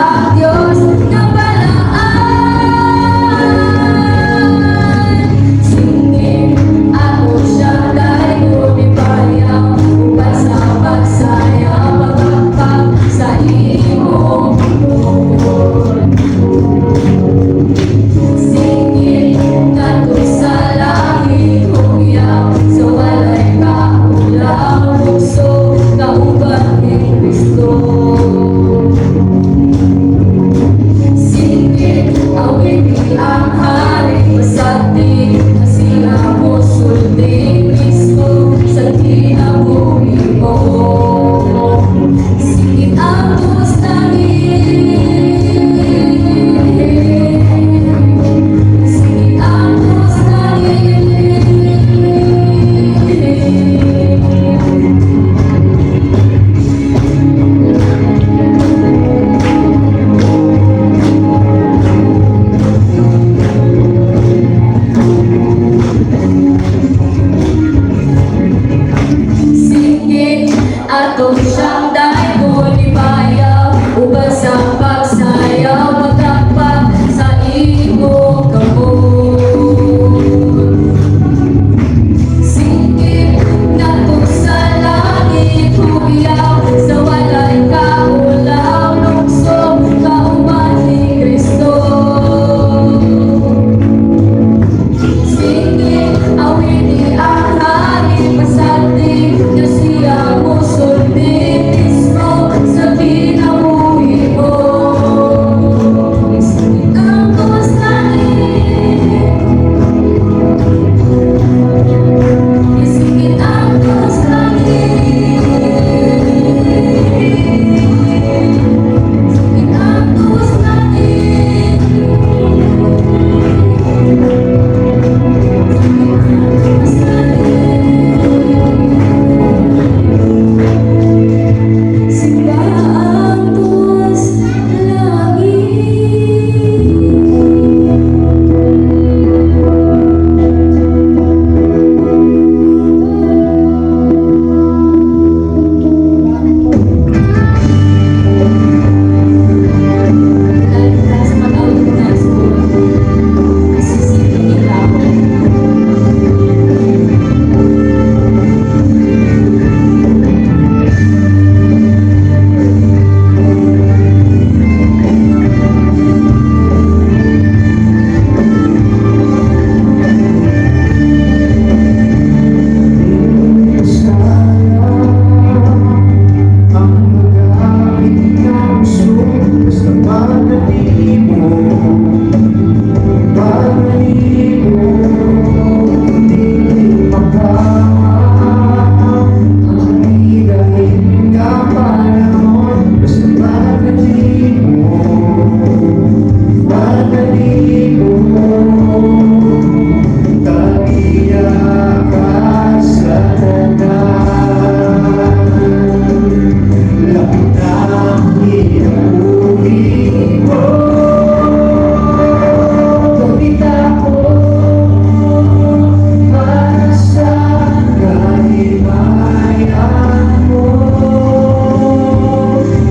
Ang Dios nga balaan. Singit ato siyang daygon, ipayaw uban sa pagsayaw, pagpakpak sa imong kamot. Singit ngadto sa langit, hugyaw sa walay kaulaw, lukso kauban ni Kristo. Singit awiti ang hari, pasagdi nga siya mosulti, Kristo sa kinabuhi mo. Singit ang tuos langit. Singit ang tuos langit. Singit ato siyang daygon, ipayaw uban sa pagsayaw, pagdakpak sa imong kamot. Singit ngadto sa langit, hugyaw sa walay kaulaw, lukso kauban ni Kristo. Singit awiti ang hari, pasagdi nga siya mosulti, Kristo sa kinabuhi mo. Singit ang tuos langit. Singit ang tuos langit. Singit ang tuos langit. Singit ang tuos langit. Simba ang tuos langit. Dahil sa pag-awit ko na siguro, isisipin nila ako. Ang magamit ng puso basta pagdali mo, pagdali mo, dili makama ang higahin nga panahon basta pagdali mo, tag-iya ka sa tanan. Lapit ang kinabuhi mo. Kapit ako para sa kahimayan mo.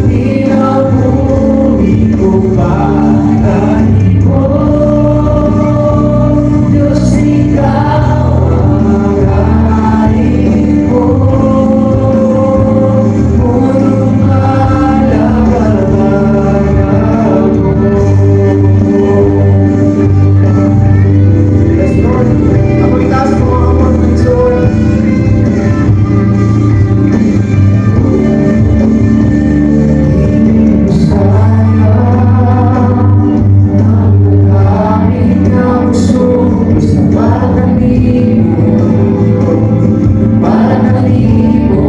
Kinabuhi ko para nimo. Diyos, ikaw ang hari ko. Puro mo. Yes, Lord. Ako itaas mo ang kamot ng Lord. Sayang ang nagamit na puso basta para kanimo, para kanimo,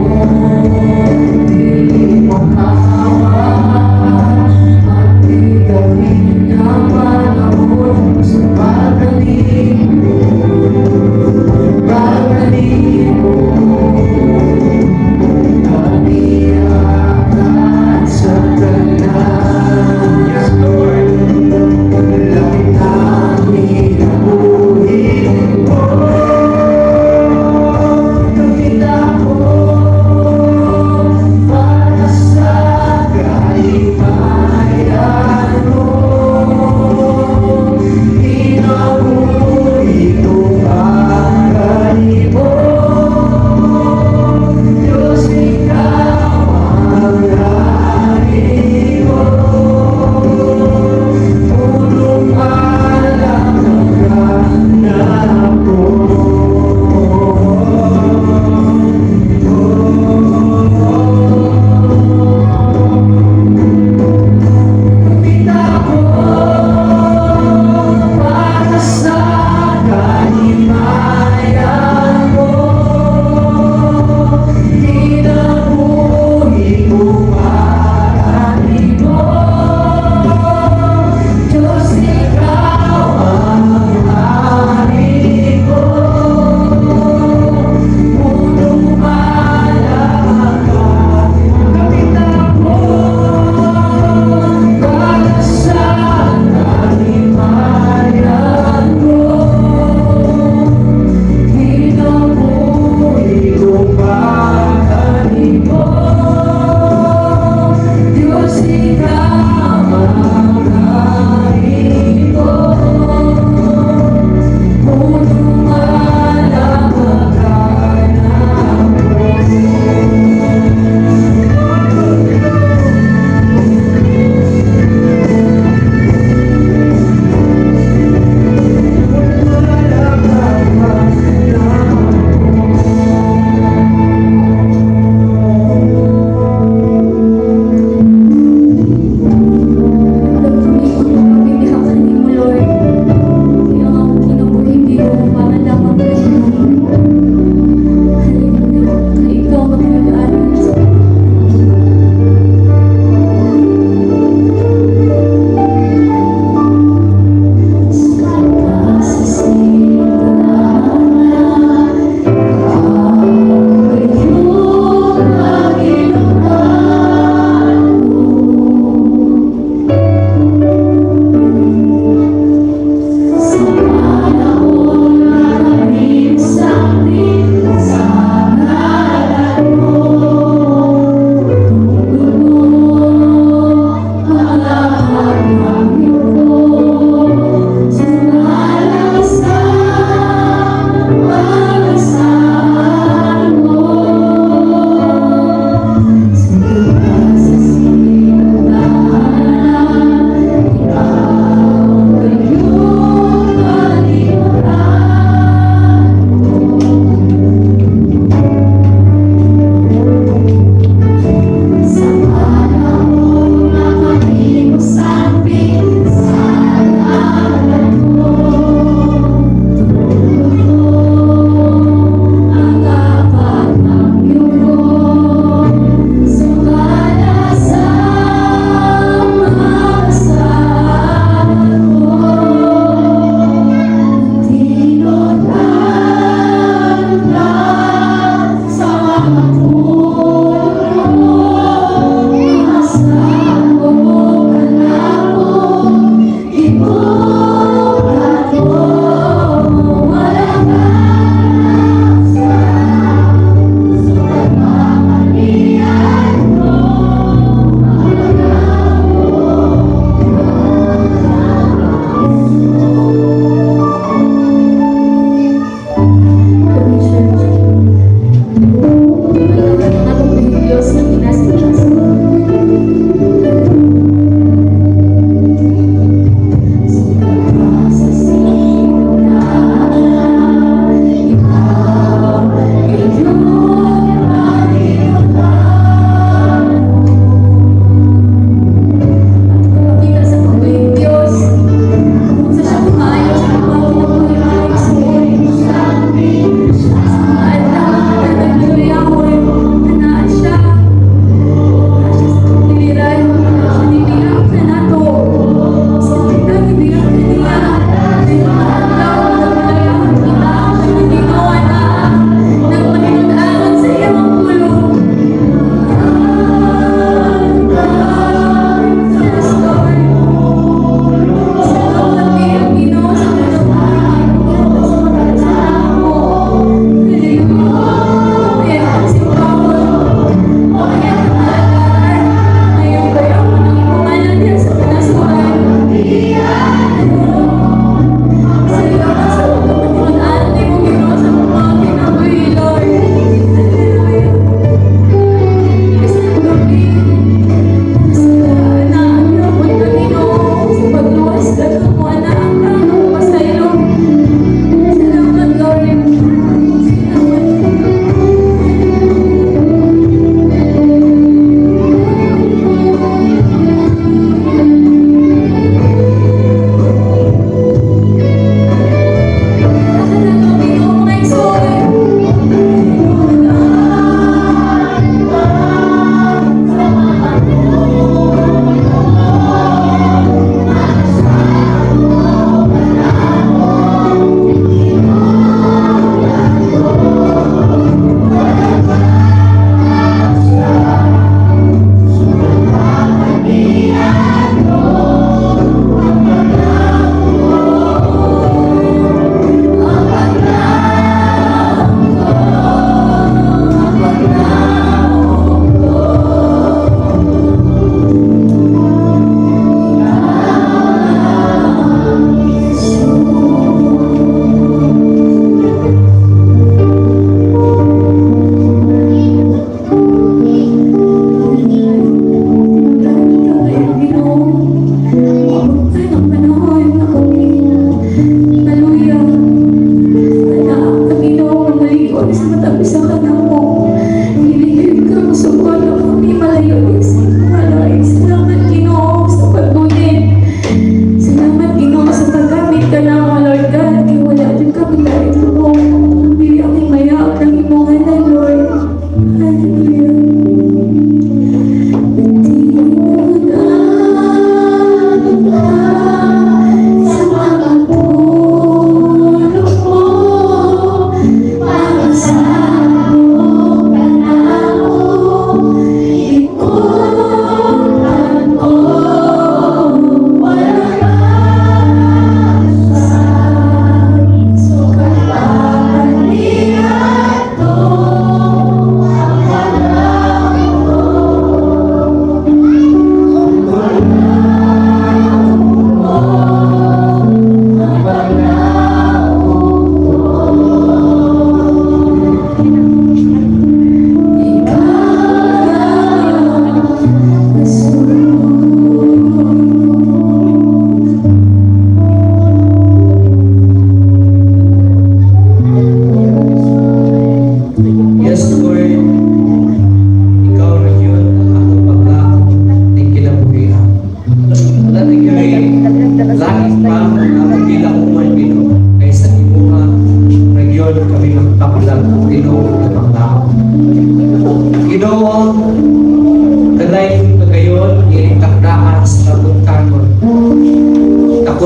dili makawa ang tigahin nga panahon basta para kanimo, para kanimo, tag-iya ka sa tanan. Yes, Lord. Lapit ang kinabuhi mo. Kapit ako para sa kahimayan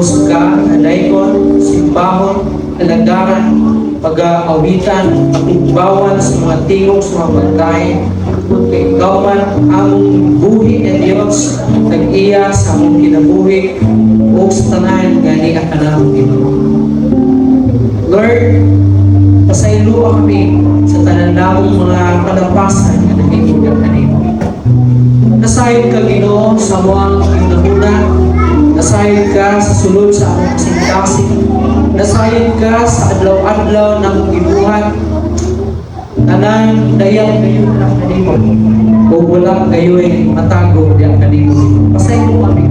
Gipugos ka na daykon, simbahon, alagaran, pag-aawitan, patugbawan sa mga tingog sa mga pagkain, kung kay ikaw man among buhi nga Dios, nag-iya sa among kinabuhi, o sa tanan nga niya ka namong Ginoo. Lord, pasayloa kami sa tanan namong mga kalapasan nga nahimong kanimo. Nasayod ka, Ginoo, sa among hinahuna. Nasayod ka sa sulod sa among kasing-kasing. Nasayod ka sa adlaw-adlaw ng gibuhat. Tanan dayang gayon ang kanimo. O wala gayoy matago diya kanimo. Pasaylo kami.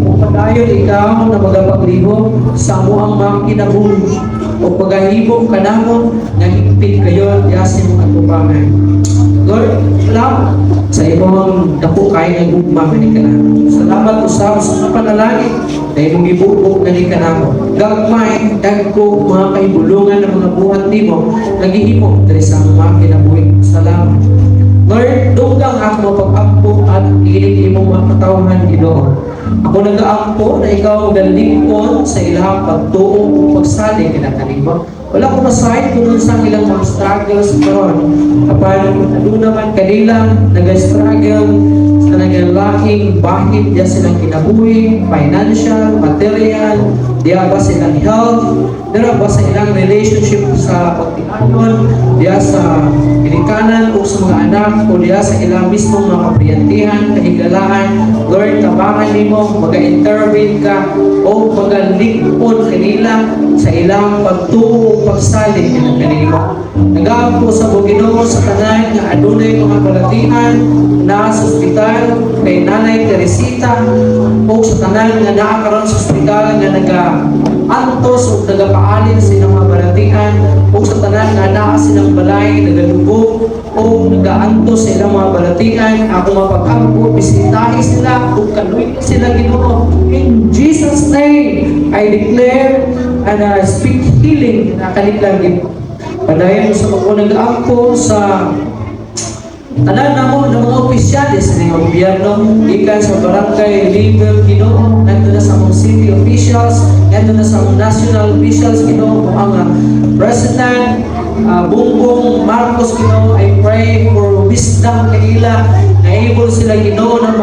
O padayon ikaw na magapaglihok sa among mga kinabuhi. O pagahibong kanamo nga higpit kayo diya sa imong atubangan. Lord, salamat sa imong dako kay nga gugma kani kanamo. Salamat usab sa mga panalangin na imong gibubo kani kanamo. Gagmay, dagko mga kahibulungan ng mga buhat nimo nagihimo diri sa among mga kinabuhi. Salamat. Lord, dunggang ako mapag-ampo at ining imong mga katawhan, Ginoo. Ako nagaampo na ikaw galingkon sa ilang pagtuo ug pagsalig kina kanimo. Wala ko masayod kung unsa ang ilang mga struggles karon. Apan aduna man kanila naga-struggle sa nagalaking bahin diya silang kinabuhi, financial, material, diya ba silang health, diya ba sa ilang relationship sa pagtiayon, diya sa ginikanan o sa mga anak, o diya sa ilang mismong mga kapriyantihan, kahigalaan. Lord, tabangan nimo, maga-intervene ka o magalingkod kanila sa ilang pagtuo o pagsalig nila kanimo. Nagaampo sa Ginoo sa tanan nga adunay mga balatian na sa ospital kay Nanay Teresita o sa tanan nga naa karon sa ospital nga naga antos o nagapaalin sa ilang mga balatian o sa tanan nga naa silang balay nagalubog o nagaantos sa ilang mga balatian. Ako mapag-ampo, bisitahi sila ug kaluy sila, Ginoo. In Jesus' name I declare and I speak healing na kanilang, Ginoo. Padayon sa mga nag-aampo sa tanan namo ng mga opisyales ng gobyerno, gikan sa barangay level, Ginoo, ngadto na sa among city officials, ngadto na sa among national officials, Ginoo, ang President Bongbong Marcos, Ginoo. I pray for wisdom kanila na able sila, Ginoo, na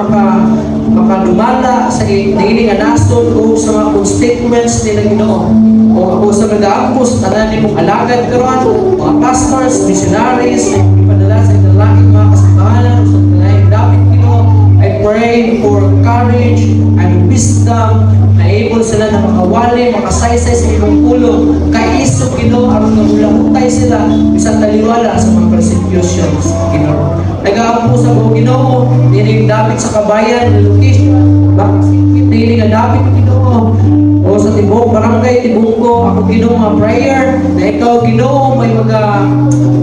makadumala sa niini nga nasod o sa mga constituents nila, Ginoo. O ako sa nagaampo sa tanan nimong alagad karon, mga pastors, missionaries, ipadala sa ilalangit mga kasimbahanan o sa tanang dapit, Ginoo, I pray for courage and wisdom na able sila na makawali, makasaysay sa imong pulong. Kaisog, Ginoo, aron nga mulahutay sila bisan taliwala sa mga persecutions, Ginoo. Nagaampo sa buong, Ginoo, nining dapit sa kabayan, location, makasingkit nining nga dapit, Ginoo. O sa tibuok barangay Tibungko, ako, Ginoo, nga prayer na ikaw, Ginoo, may mga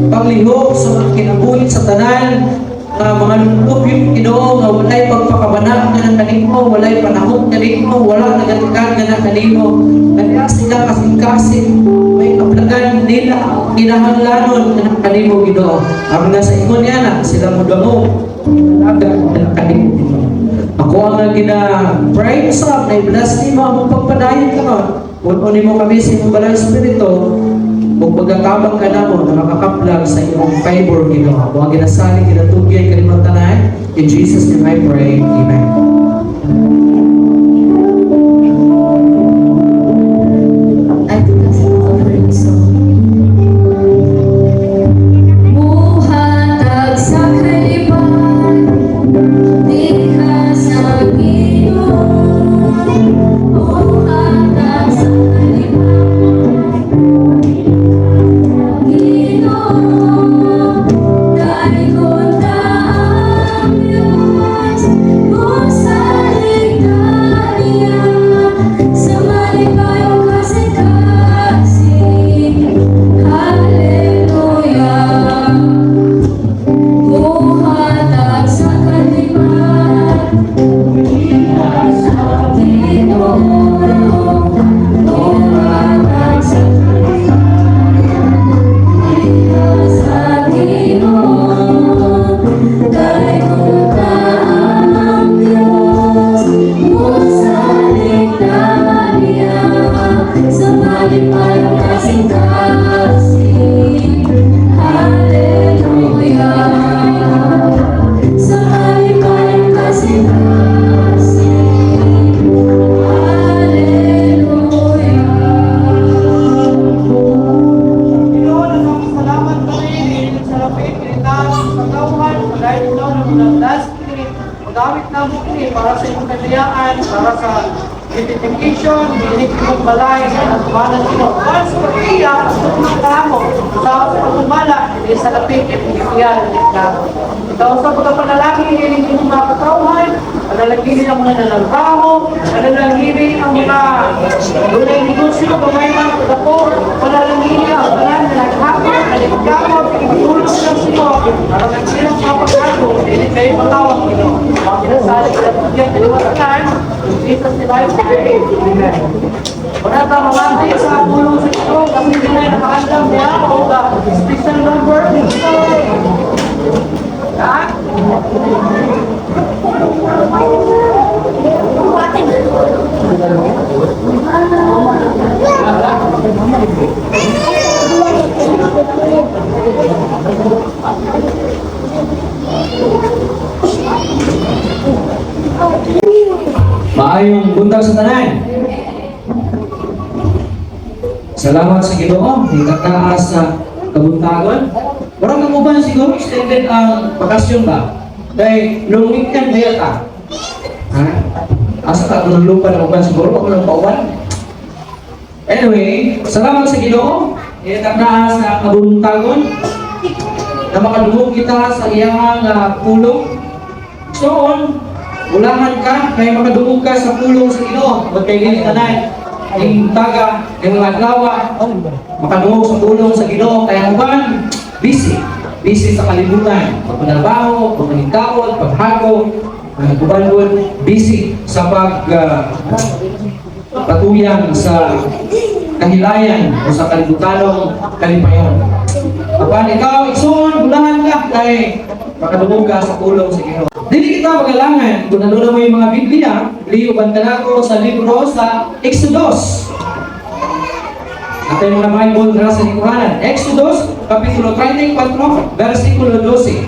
paglihok sa mga kinabuhi sa tanan nga mga luplup yung, Ginoo, nga walay pagpakabana nga na kanimo, walay panahon kanimo, wala nagatikan nga na kanimo. Kanya sila kasing-kasing may kaplagan nila ang kinahanglanon nga na kanimo, Ginoo. Aron nga sa ingon niya na sila mo damo alaga na kanimo, Ginoo. Ako ang gina-pray sa na i-bless nimo among pagpadayon karon. Puno nimo kami sa imong Banal Espiritu ug pagkatabang ka namo na makakaplag sa imong favor, Ginoo. Ako ang ginasalig, ginatugyan kanimong tanan. In Jesus' name I pray. Amen. Adto ta sa offering song. Muhatag sa kalipay diha sa Ginoo. Muhatag sa kalipay Ginoo. Dahil ta ang Diyos. Beautification, dili imong balay sa atubangan Ginoo. Once pag-iya, kamo sa pagtumala, dili sa lapit ipigyan ka. Ikaw sa pagkapanalangin, dili imong mga katawhan, panalangin ang mga nanalbaho, panalangin ang mga dunay negosyo, gamay man o dako, panalangin ang tanan na naghakot, naligkamot, tulong ng Ginoo, aron ang silang mapaghago, dili kayo matawag Ginoo. Mga kinasalig sa bigyan kaliwatan, in Jesus name I pray. Amen. Wala ta mamati sa pulong sa Ginoo kasi hindi na nakaandam niya o ka special number. Ha? Maayong buntag sa tanan. Salamat sa Ginoo, nikataas sa kabuntagon. Murag ang uban siguro extended ang bakasyon ba? Kay long weekend ba yata? Ha? Asa ka ng lupa ng uban siguro ako lang pauban. Anyway, salamat sa Ginoo, nikataas sa kabuntagon na makadungog kita sa iyang pulong. So on, ulahan ka kay makadungog ka sa pulong sa Ginoo, wag kay dili tanan ing taga ing mga adlaw makadungog sa pulong sa Ginoo kay ang uban busy, busy sa kalibutan, pagpanarbaho, pagpangitaon, paghago, ang uban gud busy sa pag patuyang sa kahilayan o sa kalibutanong kalipayon. Apan ikaw, igsoon, bulahan ka kay makadungog ka sa pulong sa Ginoo. Dili kita magalangan kung ano na mo yung mga Biblia, liuban ka nako sa libro sa Exodus. Atay mga Bible dra sa lingkuranan. Exodus, Kapitulo 34, versikulo 12.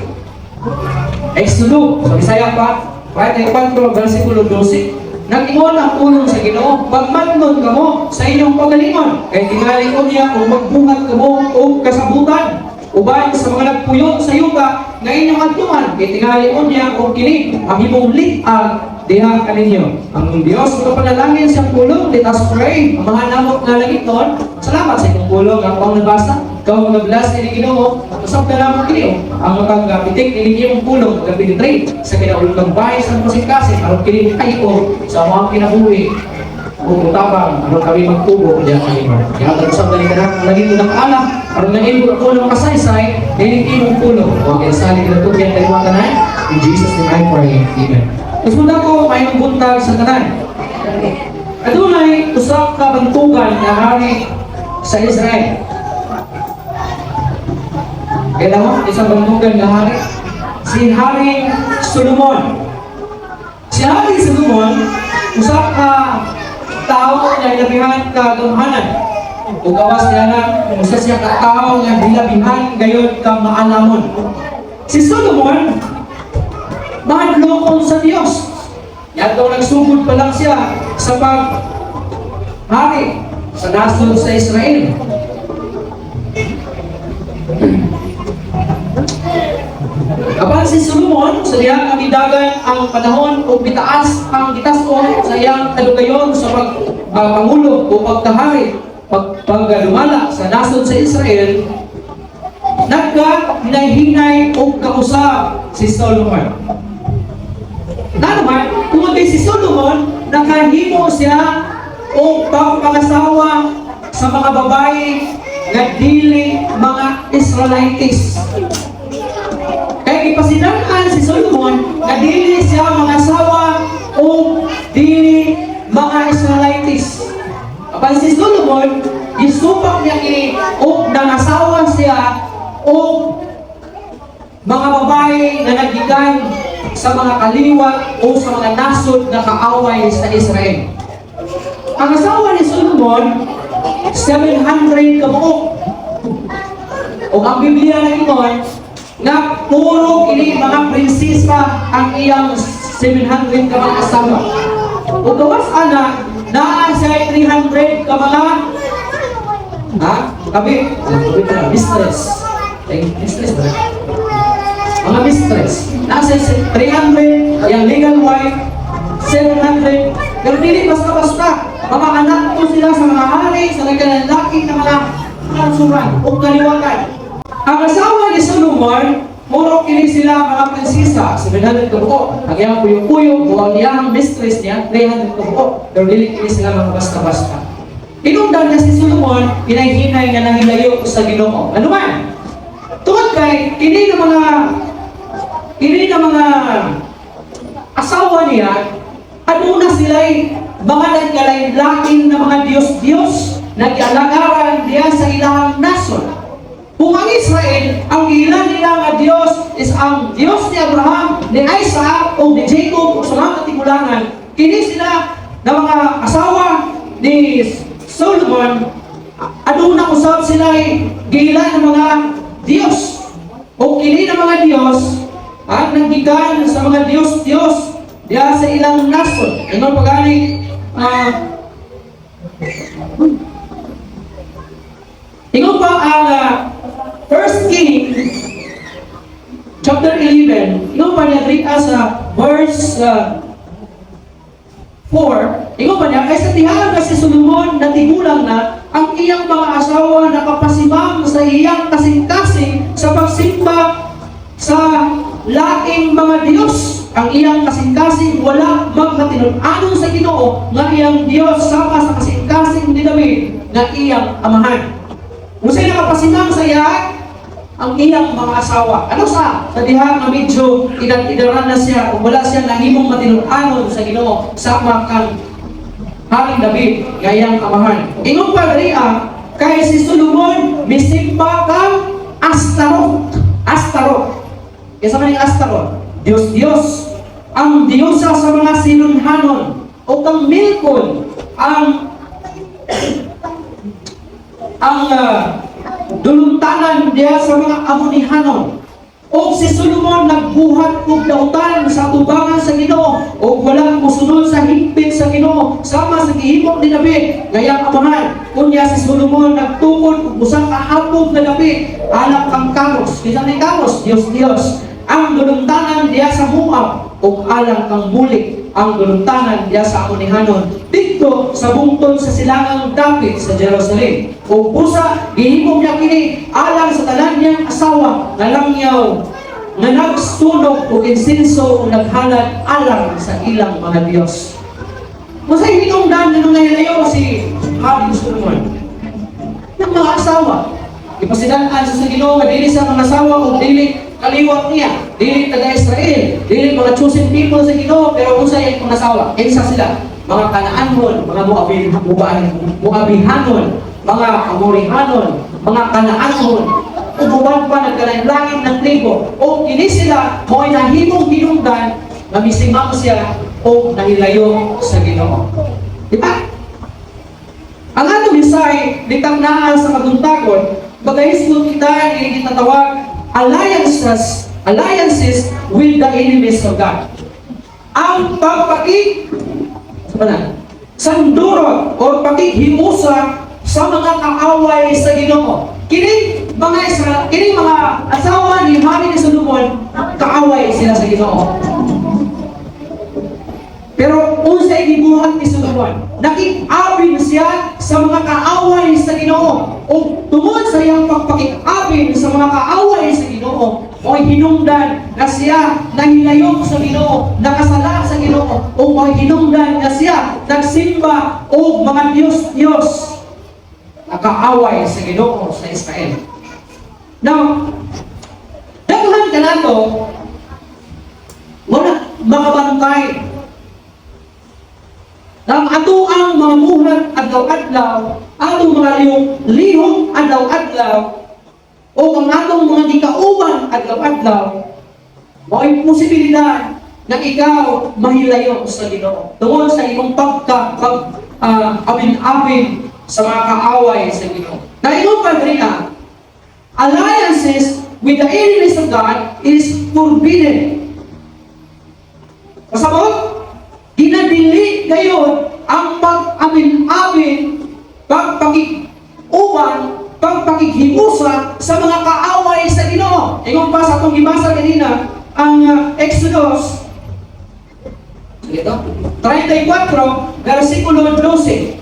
Exodus, sa Bisaya pa, 34, versikulo 12. Nag-ingon ang pulong sa Ginoo, pagmanlon kamo sa inyong pagalingon, kay tingali unya kung magbuhat kamo og kasabutan uban sa mga nagpuyo sa yuta nga inyong adtuan, kay tingali unya og kini ang imong lit-ang diha kaninyo. Ang Dios magapanalangin sa pulong, let us pray. Amahan namo nga langiton, salamat sa inyong pulong nga akong nabasa. Ikaw mga bless ni Ginoo, at usab na lamang kini ang makagapitik ni inyong pulong magapenetrate sa kinaulong bahay sa kasing-kasing aron kini kayo sa mga kinabuhi ug tabang aron kami magtubo diha kanimo. Gihatag usab dali kana ang langit ng alam aron nga imo ako ng makasaysay nining imong pulong. Wa kay salig na tugyan kay tanan. In Jesus name I pray. Amen. Usod ako mayong buntag sa tanan. Adunay usa ka bantugan nga hari sa Israel. Kailan mo, isang bantugan nga hari? Si Haring Solomon. Si Haring Solomon, usa ka tao nga hilabihan ka gamhanan. Ug gawas niya na, usa siya ka tao nga hilabihan gayod ka maalamon. Si Solomon, mahadlokon sa Dios. Yadto nagsugod pa lang siya sa pag hari sa nasod sa Israel. Apan si Solomon, sa diyang nga gidagan ang panahon o bitaas ang gitason sa iyang kadugayon sa pag pangulo o pagkahari, pagdumala sa nasod sa Israel, nagka hinahinay og kausab si Solomon. Na naman, kung kay si Solomon, nakahimo siya og pagpangasawa sa mga babae nga dili mga Israelites. Kaya ipasinan si Solomon nga dili siya mga asawa o dili mga Israelites. Apan si Solomon, gisupak niya kini og nangasawa siya og mga babae nga nagikan sa mga kaliwat o sa mga nasod na kaaway sa Israel. Ang asawa ni Solomon, 700 kabuok. O ang Biblia na ingon, na puro kini mga prinsesa ang iyang 700 ka mga asawa. O gawas ana, naa siya 300 ka mga ha? Kabi, kabi na, mistress. Ay, mistress ba? Mga mistress. Nasa 300, yung legal wife, 700 Pero dili basta-basta. Mga anak to sila sa mga hari, sa nagkalalaki na mga kanasuran o kaliwatan. Ang asawa ni Solomon, muro kini sila mga prinsesa, 700 kabuo. Ang iyang puyo-puyo, o ang iyang mistress niya, 300 kabuo. Pero dili kini sila mga basta-basta. Hinungdan nga si Solomon, hinay-hinay nga nangilayo sa Ginoo. Ano man? Tungod kay kini nga mga asawa niya, aduna sila'y mga nagkalain-lain na mga Diyos-Diyos na gialagaran diya sa ilang nasod. Kung ang Israel, ang ilan nila nga Diyos is ang Diyos ni Abraham, ni Isaac, o ni Jacob, o sa mga katigulangan, kini sila na mga asawa ni Solomon, aduna usab sila giila ng mga Diyos. O kini na mga Diyos, at naggikan sa mga Diyos-Diyos diya sa ilang nasod. Ingon pagani, ingon pa ang 1 King chapter 11, ingon pa niya diri sa verse 4, ingon pa niya, kay sa tihaan nga si Solomon na tigulang na, ang iyang mga asawa nakapasimang sa iyang kasing-kasing sa pagsimba sa laing mga Diyos. Ang iyang kasing-kasing wala magmatinud-anon sa Ginoo nga iyang Diyos sama sa kasing-kasing ni David nga iyang amahan. Unsay nakapasimang sa iya? Ang iyang mga asawa. Ano sa? Sa diha nga medyo edad-edaran na siya o wala siya nahimong matinud-anon sa Ginoo sama kang Haring David nga iyang amahan. Ingon pa diri kay si Solomon misimba kang Astaroth. Astaroth. Kinsa man yung Astaroth? Diyos Diyos. Ang diyosa sa mga Sidonhanon o kang Milcom ang duluntanan diya sa mga Amonihanon. O si Solomon nagbuhat og dautan sa tubangan sa Ginoo o wala mosunod sa hingpit sa Ginoo sama sa gihimo ni David nga iyang amahan. Unya si Solomon nagtukod og usa ka habog nga dapit alang kang Kamos. Kinsa ni Kamos? Diyos Diyos. Ang duluntanan diya sa Moab ug alang kang Molek ang duluntanan diya sa Amonihanon didto sa bungtod sa silangang dapit sa Jerusalem. Ug busa gihimo niya kini alang sa tanan niyang asawa nga langyaw nga nagsunog og insenso ug naghalad alang sa ilang mga Diyos. Unsay hinungdan nga nangayayo si Haring Solomon? Ng mga asawa. Ipasidan-an sa Ginoo nga dili sa mga asawa o dili kaliwat niya, dili taga Israel, dili mga chosen people sa Ginoo, pero unsay ang mga asawa? Kinsa sila? Mga Kanaanhon, mga Moabin, Moabihanon, mga Amorihanon, mga Kanaanhon, ug uban pa nagkalain-lain ng tribo. O kini sila mo'y nahimong hinungdan nga misimang siya o nahilayo sa Ginoo. Di ba? Ang atong mensahe bitang naa sa kabuntagon, magahisgot kita ini gitatawag alliances with the enemies of God. Ang pagpaki sa na, sandurot o pakighiusa sa mga kaaway sa Ginoo. Kini mga Israel, kini mga asawa ni Hari ni Solomon, kaaway sila sa Ginoo. Pero unsay gibuhat ni Solomon? Nakig-abin siya sa mga kaaway sa Ginoo. O tungod sa iyang pagpakig-abin sa mga kaaway sa Ginoo, mo'y hinungdan na siya nahilayo sa Ginoo, nakasala sa Ginoo, o mo'y hinungdan na siya nagsimba og mga Diyos-Diyos nakaaway sa Ginoo sa Israel. Now, daghan kanato wala makabantay na ang ato ang mga buhat adlaw-adlaw, atong mga lihok, lihok adlaw-adlaw, o ang atong mga gikauban adlaw-adlaw, mao'y posibilidad na ikaw mahilayo sa Ginoo tungod sa imong pagka pag abin-abin sa mga kaaway sa Ginoo. Na ingon pa diri alliances with the enemies of God is forbidden. Pasabot? Ginadili gayon ang pag-amin-amin, pagpakig-uban, pagpakighiusa sa mga kaaway sa Ginoo. Ingon pa sa atong gibasa kanina, ang Exodus Sige to. 34, versikulo 12.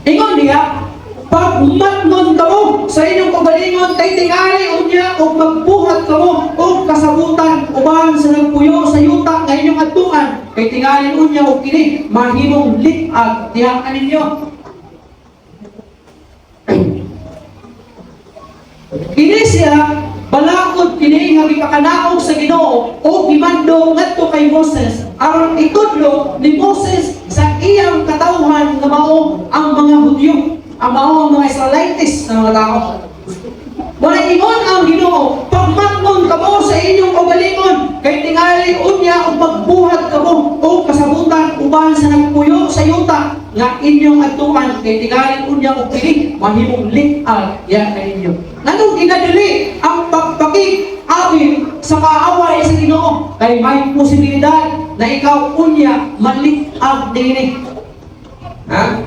Ingon niya, "Pagmatngon kamo sa inyong kaugalingon kay tingali unya og magbuhat kamo og kasabutan uban sa nagpuyo sa yuta nga inyong adtuan, kay tingali unya og kini mahimong lit-ag diha kaninyo." Kini siya balakod kini nga gipakanaog sa Ginoo o gimando ngadto kay Moses aron itudlo ni Moses sa iyang katawhan nga mao ang mga Hudyo, ang mao ang mga Israelites na mga tao. Wala ingon ang Ginoo, "Pagmatngon kamo sa inyong kaugalingon kay tingali unya og magbuhat kamo og kasabutan uban sa nagpuyo sa yuta nga inyong adtuan, kay tingali unya og kini mahimong lit-ag ya kaninyo." Nganong ginadili ang pagpakig-abin sa kaaway sa Ginoo? Kay may posibilidad na ikaw unya malit-ag dinhi. Ha?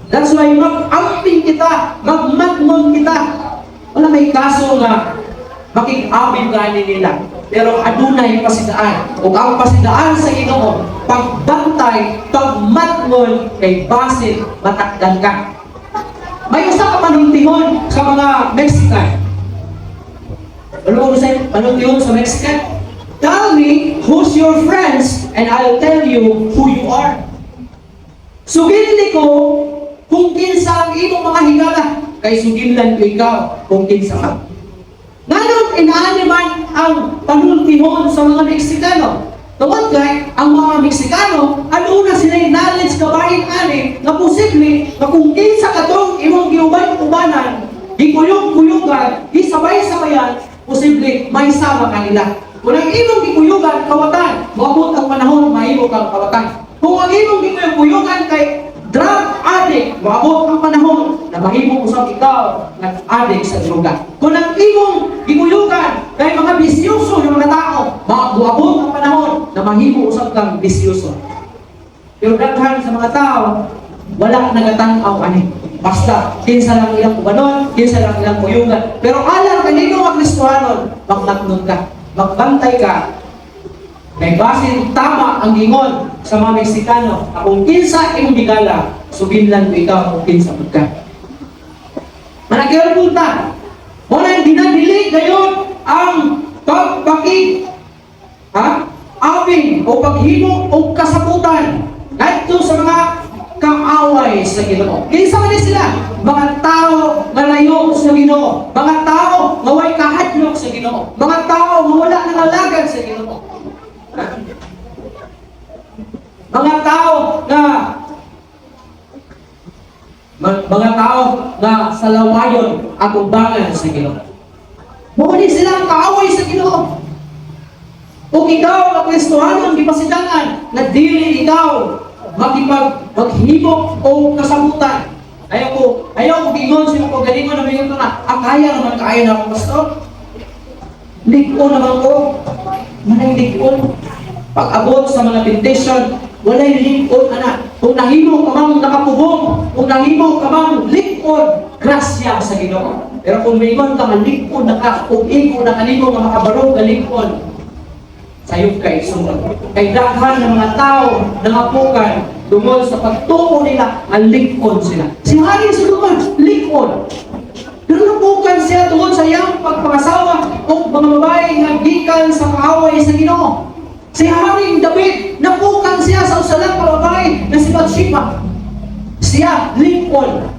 That's why mag-amping kita, magmatngon kita. Wala may kaso nga makig-abin gani nila. Pero adunay pasidaan. Ug ang pasidaan sa Ginoo, pagbantay, pagmatngon, kay basin matakdan ka. May usa ka panultihon sa mga Mexican. Ano mo sa panultihon sa Mexican? "Tell me who's your friends and I'll tell you who you are." Sugilni ko kung kinsa ang imong mga higala, kay sugillan ko ikaw kung kinsa ka. Nganong inaani man ang panultihon sa mga Meksikano? Tungod kay ang mga Meksikano, aduna sila knowledge kabahin ani nga posible nga kung kinsa katong imong giuban-ubanan, gikuyog-kuyugan, gisabay-sabayan, posible may sama kanila. Kung ang imong gikuyugan kawatan, moabot ang panahon mahimo kang kawatan. Kung ang imong gikuyugan kay drug addict, moabot ang panahon na mahimo usab ikaw nga addict sa droga. Kung ang imong gikuyugan kay mga bisyoso ng mga tao, moabot ang panahon na mahimo usab kang bisyoso. Pero daghan sa mga tao, wala nagatan-aw ani. Basta, kinsa lang ilang ubanon, kinsa lang ilang kuyugan. Pero alang kanino nga Kristohanon, magmatngon ka, magbantay ka. Kay basin tama ang gingon sa mga Meksikano, na kung kinsa imong higala, suginlan ko ikaw kung kinsa pud ka. Managcareful ta. Mao na ginadili gayon ang pagpaki ha? Abing o paghimo og kasabutan ngadto sa mga kaaway sa Ginoo. Kinsa man ni sila? Mga tao nga layo sa Ginoo, mga tao nga way kahadlok sa Ginoo, mga tao nga wala nangalagad sa Ginoo. Ha? Mga tao nga salawayon ang atubangan sa Ginoo. Mao ni sila ang kaaway sa Ginoo. Kung ikaw ang Kristohano ang gipasidangan na dili ikaw makipag maghimo o kasabutan. Ayaw ko gingon sa imong kaugalingon na mayon na, "Ah, kaya naman kaayo na ako, pastor. Lig-on naman ko." Manay lig-on. Pag abot sa mga temptation, walay lig-on ana. Kung nahimo ka mang nakapugong, kung nahimo ka mang lig-on, grasya sa Ginoo. Pero kung maingon ka nga lig-on na ka, ug igo na kanimo nga makabarog nga lig-on, sayop kay sunod. Kay daghan ng mga tao nangapukan tungod sa pagtuo nila ang lig-on sila. Si Haring Solomon, lig-on. Pero napukan siya tungod sa iyang pagpangasawa o mga babae nga gikan sa kaaway sa Ginoo. Si Haring David, napukan siya sa usa lang ka babae na si Bathsheba. Siya, lig-on.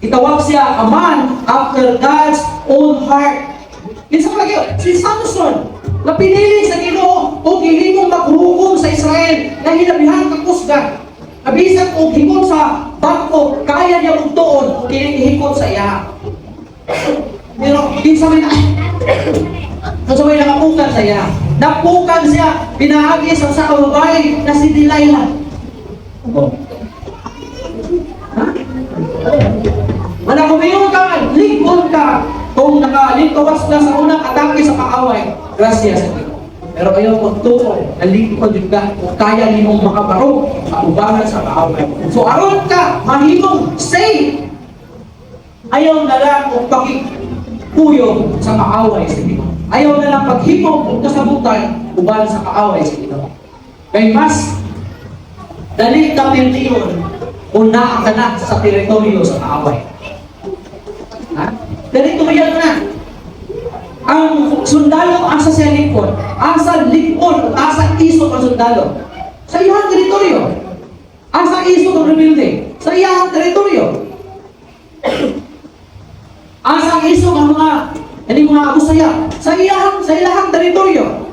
Itawag siya a man after God's own heart. Kinsa pa lagi, si Samson, na pinili sa Ginoo o gihimong maghukom sa Israel na hilabihan kakusgan. Na bisan og hikot sa bangko, kaya niya bugtuon kini hikot sa iya. Pero kinsa may nakapukan sa iya? Napukan siya pinaagi sa usa ka babae na si Delilah. Oh. Ha? Wala kung ka, lig-on ka. Kung nakalingkawas ka sa unang atake sa kaaway, grasya sa Ginoo. Pero ayaw pagtuo, nalikod din ka kung kaya nimong makabarog atubangan sa kaaway. So aron ka mahimong safe, ayaw na lang og pakikuyog sa kaaway sa Ginoo. Ayaw na lang paghimo og kasabutan uban sa kaaway sa Ginoo. Kay mas dali ka pirtiyon kung naa ka na sa teritoryo sa kaaway. Ha? Teritoryo na. Ang sundalo, asa siya likod? Asa likod, asa isog ang sundalo? Sa iyang teritoryo. Asa isog ang rebelde? Sa iyang teritoryo. Asa isog ang mga ini mga Abu Sayyaf? Sa ilahang teritoryo.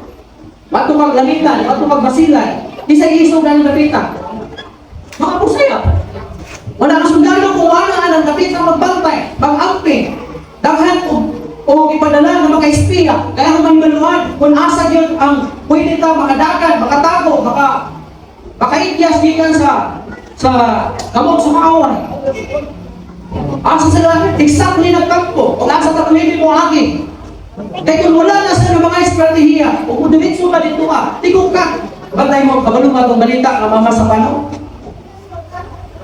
Bato kag lamitan, bato kag basilan, di sa isog na napita. Mga Abu Sayyaf. Wala ka sundalo kung wala ang dapit ang magbantay, mag-amping, daghan og ipadala ng mga espiya, kaya ang mahibaluan kung asa gyud ang pwede ta makadagan, makatago, makaityas gikan sa kamot sa kaaway. Asa sila exactly nagkampo, o asa ta pwede mo agi. Kay kung wala na sila ng mga estratehiya, o kung diretso ka dito ka, tigok ka. Bantay mo, kabalo ka itong balita nga Mamasapano.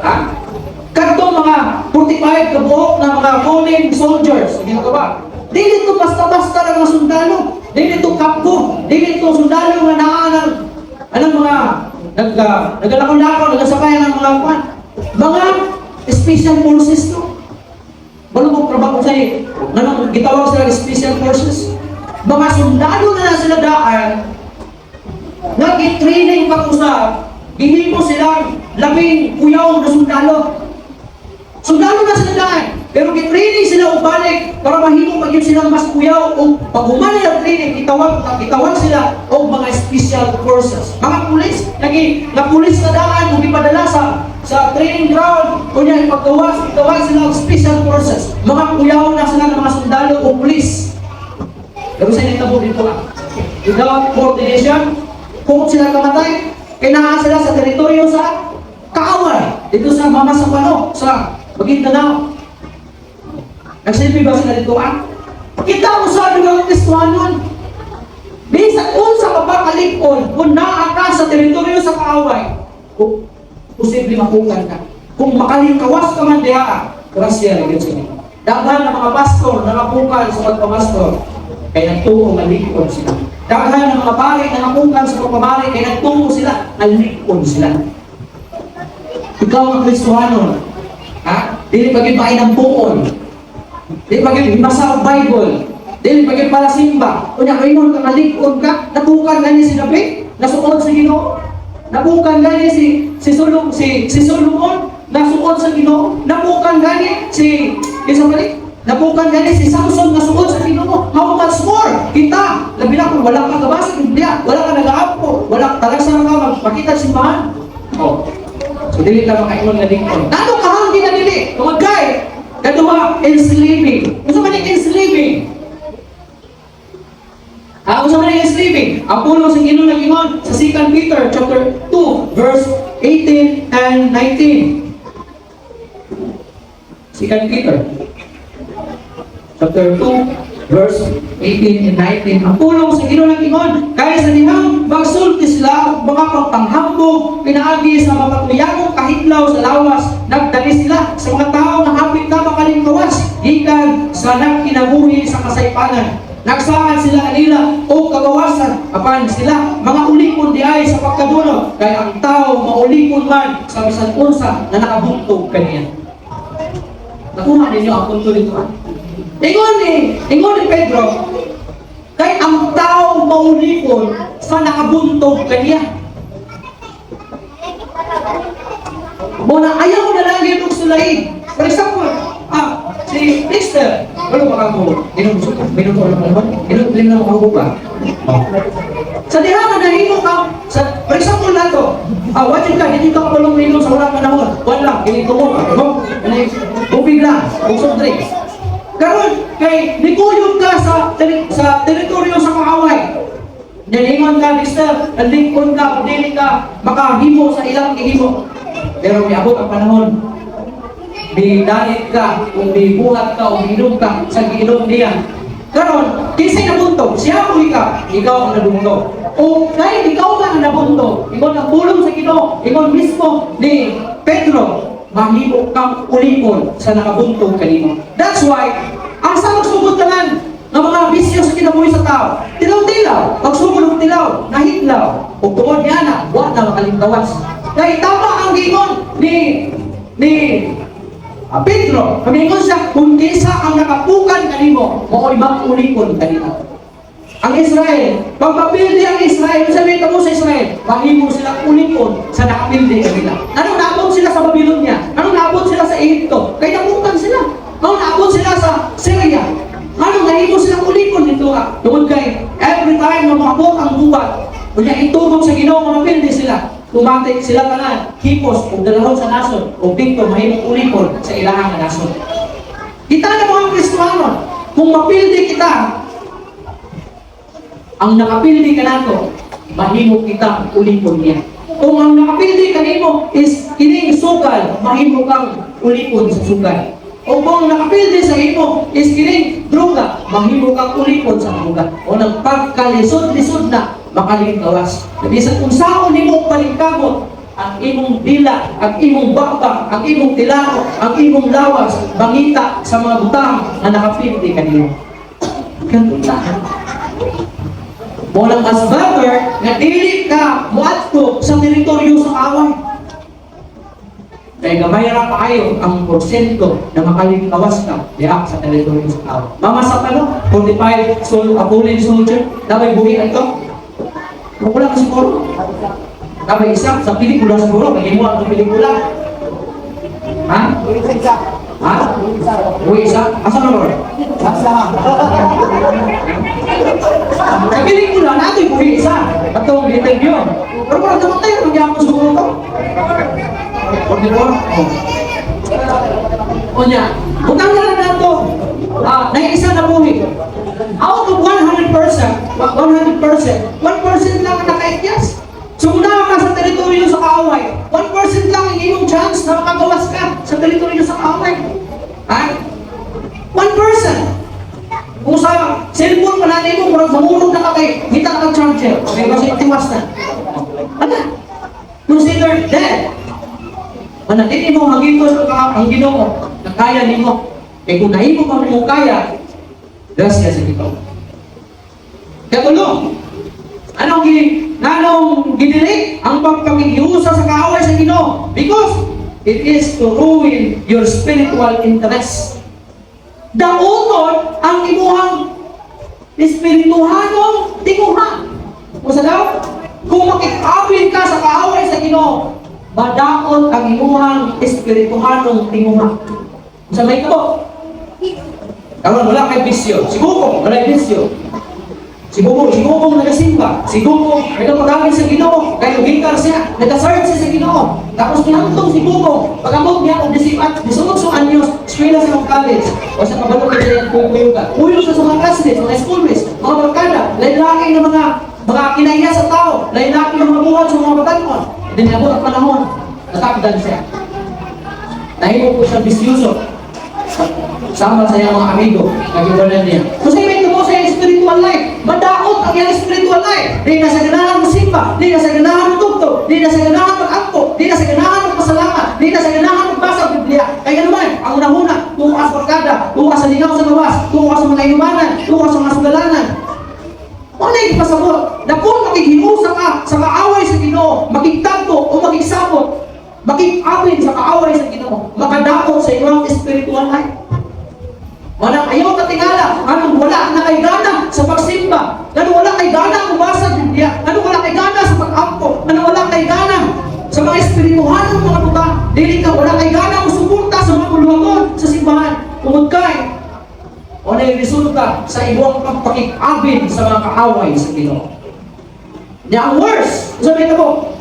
Ha? Kadtong mga 45 kabuok na mga fallen soldiers, hindi ka ba? Dili to basta-basta ng mga sundalo. Dili to kapko. Dili to sundalo nga naa ng anong mga nagalakaw-lakaw, nagasakay ng mga kwan. Mga special forces to. Wala mo trabaho sa nganong gitawag sila special forces. Mga sundalo na na sila daan, nag-training pa usab, gihimo silang labing kuyaw na sundalo. Sundalo na sila daan, pero gi-training sila og balik para mahimo magyud silang mas kuyaw o pag human nila training, itawag sila og mga special forces. Mga pulis, lagi na pulis na daan ug gipadala sa training ground, unya ipagawas, itawag sila og special forces. Mga kuyaw na sila ng mga sundalo o pulis. Pero sa inyo dito ah. Without coordination, kung sila kamatay, kailangan sila sa teritoryo sa kaaway. Dito sa Mamasapano, sa Maguindanao. Nagsilbi ba sila dito ah? Kita mo sa mga Kristohanon. Bisan unsa ka pa kalig-on, kung naa ka sa teritoryo sa kaaway, posible mapukan ka. Kung makalingkawas ka man diha, grasya na gyud sa inyo. Daghan ng mga pastor na napukan sa pagpamastor, kay nagtuo nga lig-on sila. Daghan ng mga pari na napukan sa pagpamari, kay nagtuo sila, nga lig-on sila. Ikaw ang Kristohanon, ha? Dili pa gyud mainampuon. Dili pa gyud himasa og Bible. Dili pa gyud palasimba. Unya kaingon ka nga lig-on ka, napukan gani si David, nasuod sa Ginoo. Napukan gani si Solomon, nasuod sa Ginoo. Napukan gani si kinsa pa ni? Napukan gani si Samson, nasuod sa Ginoo. How much more? Kita, labi na kung wala ka gabasa Biblia, wala ka nagaampo, wala talagsa ka magpakita sa simbahan. Oh. So dili lang makaingon nga lig-on. Nano kahanggi na dili? Tungod kay kaduha, enslaving. Unsa man yung enslaving? Ah, unsa man yung enslaving? Ang pulong sa Ginoo nag-ingon sa 2 Peter chapter 2 verse 18 and 19. 2 Peter chapter 2 verse 18 and 19. Ang pulong sa Ginoo nag-ingon, kay sa dihang magsulti sila og mga pagpanghambog pinaagi sa mapatuyagong kahidlaw sa lawas, nagdali sila sa mga tao na hapit na makalingkawas gikan sa nagkinabuhi sa kasaypanan. Nagsaad sila kanila og kagawasan, apan sila mga ulipon diay sa pagkadunot, kay ang tao maulipon man sa bisan unsa na nakabuntog kaniya. Nakuha ninyo ang punto nito, ah? Ingon ni Pedro, kay ang tao maulipon sa nakabuntog kaniya. Muna ayaw na lang yun og sulayin. For example, si Dexter, wala ba ka mo, inom, minum ko lang naman, inom, inom lang ako ba? Oh. Sa diha nga nahimo ka, sa, for example na to, watching ka, hindi ka kapalong minum sa walang panahon, wala lang, hindi ko mo, mo, tubig lang, o soft drinks. Karon kay nikuyog ka sa teritoryo sa kaaway. Nilingon ka, Dexter, nalikon ka, kung dili ka makahimo sa ilang gihimo. Pero miabot ang panahon, bidalit ka, kung bibuhat ka, o miinom ka sa giinom niya. Karon, kinsay nabuntog? Siya o ikaw? Ikaw ang nabuntog. O kahit ikaw man ang nabuntog, ingon ang pulong sa Ginoo, ingon mismo ni Pedro, mahimo kang ulipon sa nakabuntog kanimo. That's why, asa magsugod tanan ng mga bisyo? bisyo sa kinabuhi sa tao. Tilaw-tilaw, pagsugod og tilaw, nahidlaw. Ug tungod niya na, wa na makalingkawas. Kay tama ang giingon ni Pedro, kamiingon siya, kung kinsa ang nakapukan kanimo, mao'y mag-ulipon kanimo. Ang Israel, pag mapildi ang Israel, sabihin ka mo sa Israel, mahimo sila ulipon sa nakapildi kanila. Anong naabot sila sa Babylonia? Anong naabot sila sa Egypto? Kay napukan sila. Anong naabot sila sa Syria? Anong nahimo sila ulipon dito ka? Tungod kay every time na maabot ang buhat, unya itugog sa Ginoo nga mapildi sila. Tumatik sila tanan, hipos ug dalahon sa nasod ug dito mahimong ulipon sa ilahang nga nasod. Kita na mga Kristohanon, kung mapildi kita, ang nakapildi kanato, mahimo kita ulipon niya. Kung ang nakapildi kanimo is kining sukal, mahimo kang ulipon sa sukal. O kung ang nakapildi sa imo is kining droga, mahimo kang ulipon sa droga. O nang pagkalisod-lisod na, makalingkawas. Bisan kung saon nimo palingkamot, ang imong dila, ang imong baba, ang imong tilao, ang imong lawas, mangita sa mga butang nga nakapildi kanimo. Ganun. Mo nang mas better nga dili ka moadto sa teritoryo sa kaaway. Kay gamay ra kaayo ang porsyento na makalingkawas ka diha sa teritoryo sa kaaway. Mama sa kano, 45 sol a fallen soldier, na may buhi ato. Wala ka siguro. Na may isa sa pelikula siguro, kay imo ang pelikula. Ha? Ha? Buhi isa? Asa na, Lord? Sa pelikula, natin buhi isa. Atong interview. Pero parang namatay, ano gyapon siguro to? 44? Oh. Unya, butang na lang nato. Ah, na isa na buhi. Out of 100%, 100%, 1% lang ang nakaikyas. So kung naa ka sa teritoryo sa kaaway, 1% lang ang iyong chance na makagawas ka sa teritoryo sa kaaway. Ha? 1%. Kung sa cellphone pa natin mo, murag mamurog na ka kay, kita ka ng charger. Okay, kasi tiwas na. Ano? Consider dead. Mana, dili mo hagitos ang Ginoo na kaya nimo. Kay kung nahimo pa mo kaya, grasya sa Ginoo. Katulo, anong gidili ang pagpakikiusa sa kaaway sa Ginoo? Because it is to ruin your spiritual interest. Dauton ang imuhang espirituhanong tinguha. Usa daw, kung makikawin ka sa kaaway sa Ginoo, madaot ang imuhang espirituhanong tinguha. Sa may kabo, karon wala kay bisyo. Si Gugong, wala kay bisyo. Si Gugong nagasimba. Si Gugong nagapaggamit sa Ginoo. Kay gitar siya, nagaserve siya sa Ginoo. Tapos nihantong si Gugong. Pag-abot niya og 18 anyos, eskwela sa mga college. O sa kabalo kay siya kukuyo ka. Kuyo siya sa mga classmates, mga schoolmates, mga barkada, lain-lain na mga kinaiya sa tao, lain-lain na mga buhat sa mga batanon. Then niabot ang panahon, natakdan siya. Nahimo po siya bisyoso. Sama sa iyang mga amigo, nag-iwanan niya. So sa ibig mo sa iyang spiritual life, madaot ang iyang spiritual life. Di na sa ganahan mo simba, di na sa ganahan mo tugtog, di na sa ganahan mag-ampo, di na sa ganahan magpasalamat, di na sa ganahan magbasa ng Biblia. Kaya naman, ang unahuna, tuwa sa barkada, tuwa sa lingaw sa gawas, tuwa sa mga inumanan, tuwa sa mga sugalanan. Wala yung pasabot na kung makikiusa ka sa kaaway sa Ginoo, makigtagpo o makigsabot, makikawin sa kaaway sa Ginoo, makadaot sa iyong spiritual life. Walang ayaw katingala, anong wala na kay gana sa pagsimba, anong wala kay gana mubasa sa Biblia, anong wala kay gana sa pag-ampo, anong wala kay gana sa mga espirituhanong mga butang, dili ka wala kay gana mo suporta sa mga buluhaton sa simbahan, tungod kay o na resulta sa imong pagpakikabin sa mga kaaway sa Ginoo. Nya ang worst, sabi ko,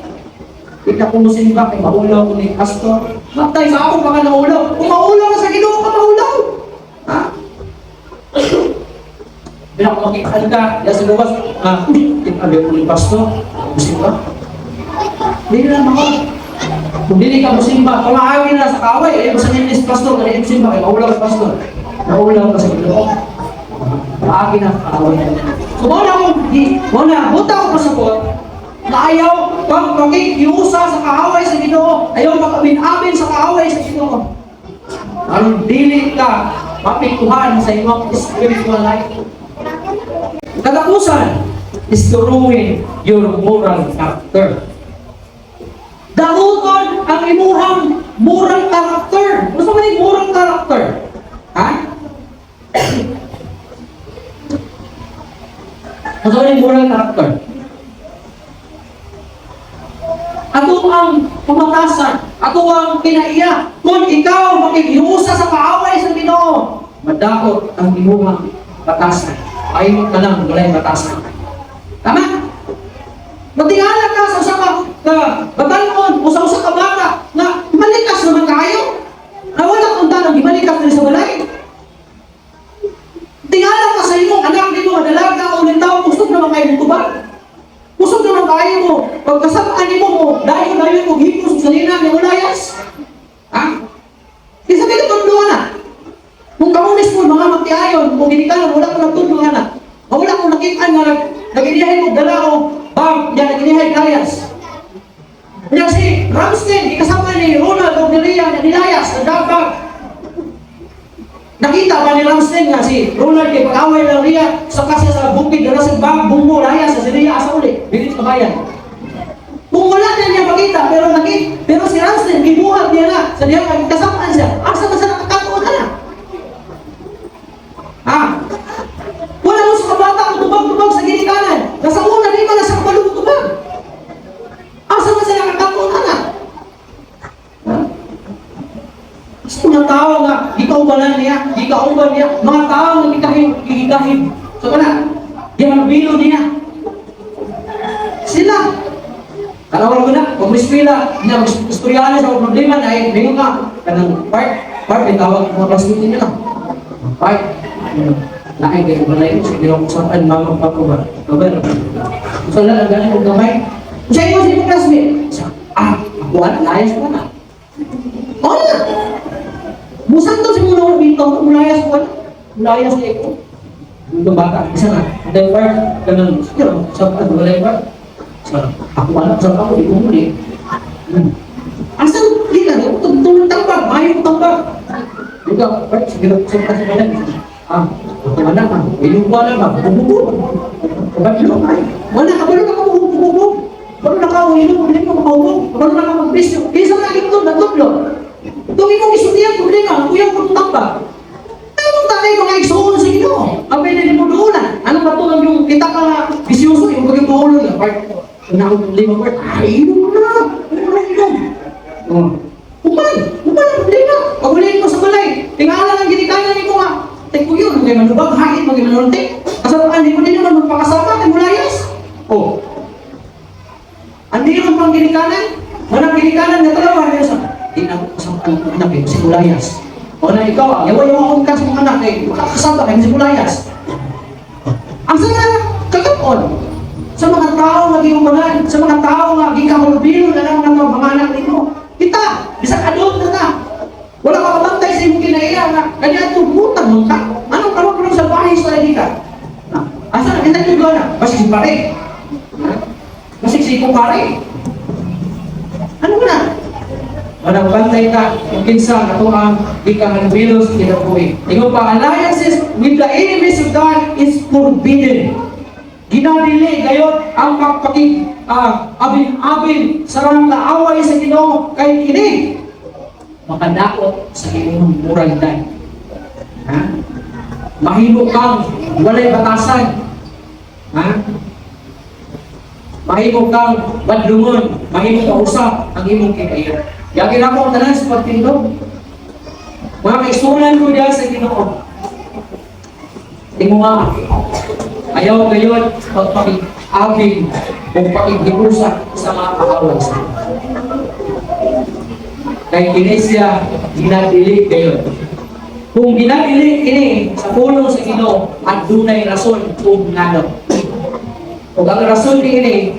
di na ko musimba kay maulaw ko ni pastor. Matay sa ako baka naulaw. Kung maulaw ka sa Ginoo ka maulaw. Ha? Bila ko makitaan ka, ya sa gawas, ah, kita ko ni pastor, musimba. Dili na ako. Kung dili ka musimba, pamaagi na sa kaaway, ay basta ni pastor, kaya musimba, kay maulaw ka pastor. Naulaw ka sa Ginoo. Paagi na sa kaaway. So, mo na akong, mo na, buta ko pasabot, na ayaw pang pakikiusa sa kaaway sa Ginoo, ayaw makabin-abin sa kaaway sa Ginoo. Aron dili ka mapiktuhan sa imong spiritual life. Katapusan is to ruin your moral character. Dauton ang imuhang moral character. Gusto mo yung moral character? Ha? Gusto mo yung moral character? Ato ang pamatasan, ato ang kinaiya. Kung ikaw makikiusa sa kaaway sa Ginoo, madakot ang imuhang batasan. Ay ka lang walay batasan. Tama? Matingala ka sa usa ka ka batan-on o sa usa ka bata na malikas naman kayo. Na wala kung tanong, gimalikas diri sa balay. Tingala ka sa imong anak nimo nga dalaga o litaw, kusog naman kayo mo tubag. Kusog naman kayo mo. Pagkasabaan nimo mo, dayon-dayon mo hipos sa lina nga mulayas. Ha? Di sa kaya na. Kung kamo mismo mga magtiayon, kung ginikanan, wala ko nagtudlo na. O wala ko nakitaan nga naginihay mo dala o bag, yan naginihay layas. Yan si Ramsden, ikasama ni Ronald o ni Rian, nilayas, nagdabag. Nakita ba ni Ramsden nga si Ronald kay pag-away ng Ria sa kasya sa bukid, dala sa bag, bumbo, layas, sa si Ria asa uli, bilit sa bayan. Kung wala na niya makita, pero nakita, pero si Ramsden, gibuhat niya na, sa diya, kasamaan siya, asa man siya nakakatuon na. Ha? Wala mo sa kabata ang tubag-tubag sa ginikanan. Nasa una, di ba nasa kabalong tubag? Asa man siya nakakatuon na? Ha? Sa mga tao nga, gikaubanan niya, gikauban niya, mga tao nga gikahib, gikahib. So wala, ginabilo niya. Sila. Kalawan ko na, kung miswila, na istoryahan sa mga problema na ay, mayroon ka, kanang part, part, may tawag mga classmate niya lang. Part, lain kayo ba na yun, sige lang kung saan, mama, papa ba? Babar. So, lang, ang galing kong gamay. Sa inyo, sa imong classmate. Sa, ako, anak, layas ko na. Oo na. Busan to, siguro ako, bitaw ko, layas ko na. Layas niya ko. Yung bata, isa na. And then, part, ganun, sige lang, sa, ano, wala yung part. Sa, ako, anak, sa ako, di ko muli. Asa, di na, tulong tambak, mayo tambak. Juga, part, sige lang, sa sa bayan. Ako anak, ilong ko anak, bumubo. Kabalo ka, wala, kabalo ka bumubo. Kabalo na ka, ilong mo, hindi mo makaubog. Kabalo na ka magbisyo. Kaysa na ito, natudlo. Itong imong isultihan, problema, ang kuyang kong tambak. Anong tatay mga igsuon sa Ginoo? Ang pwede mo doon. Anong katulad yung kita ka nga, bisyoso, yung paging buulo na, part, una akong problema, part, ay, ilong na, ilong na, ilong. Oh. Uman, uman ang problema. Pag-ulihin mo sa balay, tingala ng ginikanan mo nga, tingko yun, may manubag, hangin, may manuntik. Kasapaan, di mo din naman magpakasama, kay mulayas. Oh. Andi ron pang ginikanan, walang ginikanan na talawa, hindi sa, di na ako kasama ang anak eh, si mulayas. O na ikaw, yawa-yawa akong kas mong anak eh, makakasama kay si mulayas. Ang sana kagapon, sa mga tao nga giumanan, sa mga tao nga gikamalubilo na lang ng mga anak nimo. Kita, bisag adult na ta. Wala ka kabantay sa imong kinaiya nga kanya itong butang mo ka. Anong karon karon sa bahay sa lagi ka? Asa na kita yung na? Basig si pare. Basig si pare. Ano na? Walang bantay ka kung kinsa ato ang gikahalubilo sa kinabuhi. Ingon pa, alliances with the enemies of God is forbidden. Ginadili gayon ang pagpaki abin-abin sa mga kaaway sa Ginoo kay kini makadaot sa imong moralidad. Ha? Mahimo kang walay batasan. Ha? Mahimo kang badlungon, mahimo ka usap ang imong kinaiya. Yagi na ko ang tanan sa pagtindog. Mga kaisunan ko diya sa Ginoo. Tinguha. Ayaw gayon pagpakiabing o pakigiusa sa mga kaaway sa kay kini siya ginadili gayon. Kung ginadili kini sa pulong sa Ginoo, adunay rason ug ngano. Ug ang rason niini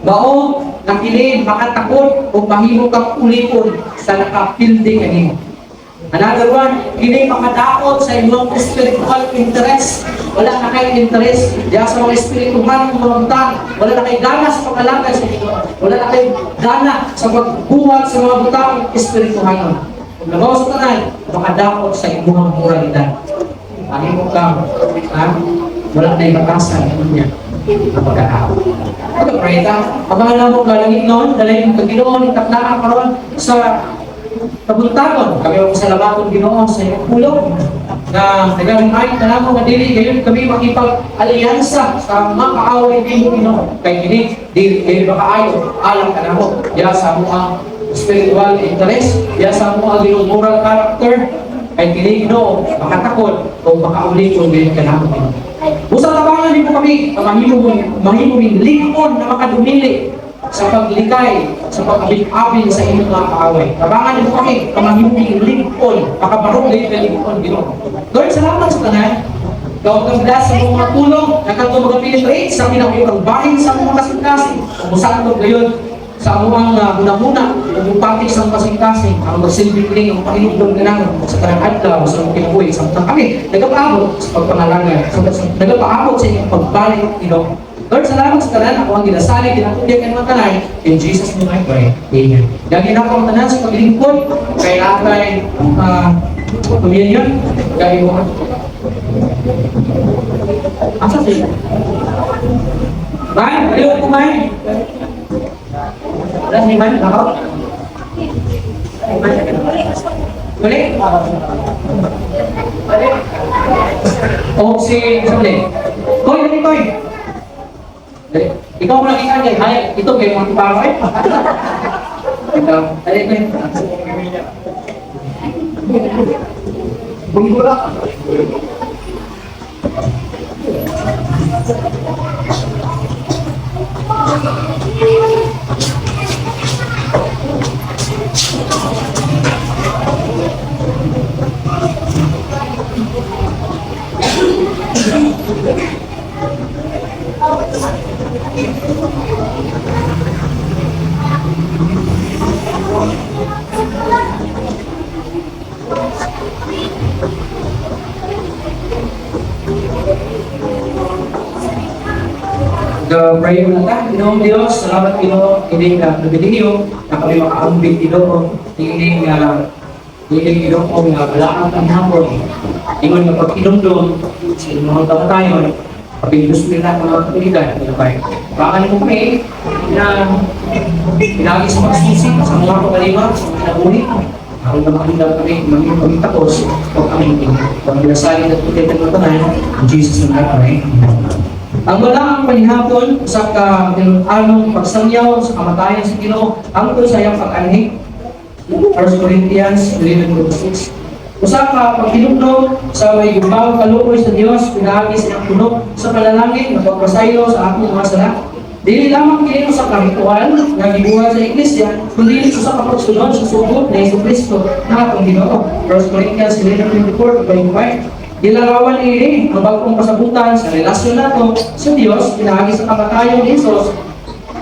mao na kini makatakot o mahimo kang ulipon sa nakapildi kanimo. Another one, kini makadaot sa imong spiritual interest. Wala na kay interest diya sa mga espirituhan ng mga butang. Wala na kay gana sa pag-alagay sa Ginoo. Wala na kay gana sa pagbuhat sa mga butang espirituhanon. Kung labaw sa tanan, makadaot sa imong moralidad. Mahimo kang, ha? Wala na batasan niya ang pagkatao. Pagka-pray ta, Ama namo nga langitnon, dalay mo Ginoo ni taknaa karon sa kabuntagon. Kami ang pasalamaton, Ginoo, sa iyong pulong na nag-remind na namo nga dili gayon kami makipag-alyansa sa mga kaaway nimo, Ginoo. Kay kini dili gayon makaayo alang kanamo ya sa among spiritual interest, ya sa among Ginoo moral character, kay kini, Ginoo, makatakod o makauli kung gayon kanamo, Ginoo. Busa tabangan nimo kami, mahimo ming lig-on na makadumili sa paglikay, sa pag-abil-abil sa inyong mga kaaway. Tabangan nimo kami, nga mahimo ming lig-on, makabarog gayon ka lig-on, Ginoo. Lord, salamat sa tanan. Ikaw ang bless sa mga pulong na kanto mga penetrate sa pinakuyang bahin sa mga kasing-kasing. Kung gayon sa among hunahuna, ug pati sa kasing-kasing, ang magsilbi kini ang pahinumdom kanamo sa tanang adlaw sa among kinabuhi samtang kami nagapaabot sa pagpangalaga, nagapaabot sa inyong pagbalik, Ginoo. Lord, salamat sa tanan. Ako ang ginasalig, ginatugyan kan mga tanan. In Jesus' name I pray. Amen. Gagi na ako ang tanan sa paglingkod kay atay communion. Gagi mo. Asa siya? Man, ayaw ko man. Wala si Man, ako? Man. Uli? O si, sa uli? Koy, dali, Koy. Dali. Ikaw mo nakita niya. Hay, ito kay mga paro eh. Ikaw, dali, Koy. Bunggura. Pray mo na ta, Ginoong Diyos, salamat, Ginoo, ining pribilehiyo na kami makaambit, Ginoo, ining, Ginoo, nga balaang panghapon. Ingon nga paghinumdom sa inyong kamatayon, pabilis nila ang mga kapiligan, Ginoo kay. Baka mo kami na pinagi sa pagsusi sa mga kaugalingon, sa mga kinabuhi, aron na maandam kami, maging kami tapos, huwag kami Pag ginasalig at ulit ang tanan, in Jesus' name I pray. Amen. Ang balaang panihapon usa ka anong pagsangyaw sa kamatayan sa Ginoo hangtod sa iyang pag-anhi. 1 Corinthians 11:6. Usa ka paghinumdom sa may gugmaong kaluoy sa Dios pinaagi sa iyang puno sa panalangin nga pagpasaylo sa atong mga sala. Dili lamang kini usa ka ritual nga gibuhat sa iglesia, kundi usa ka pagsunod sa sugo ni Jesucristo na atong Ginoo. 1 Corinthians 11:24-25. Gilarawan ini ang bagong kasabutan sa relasyon nato sa Dios pinaagi sa kamatayon ni Jesus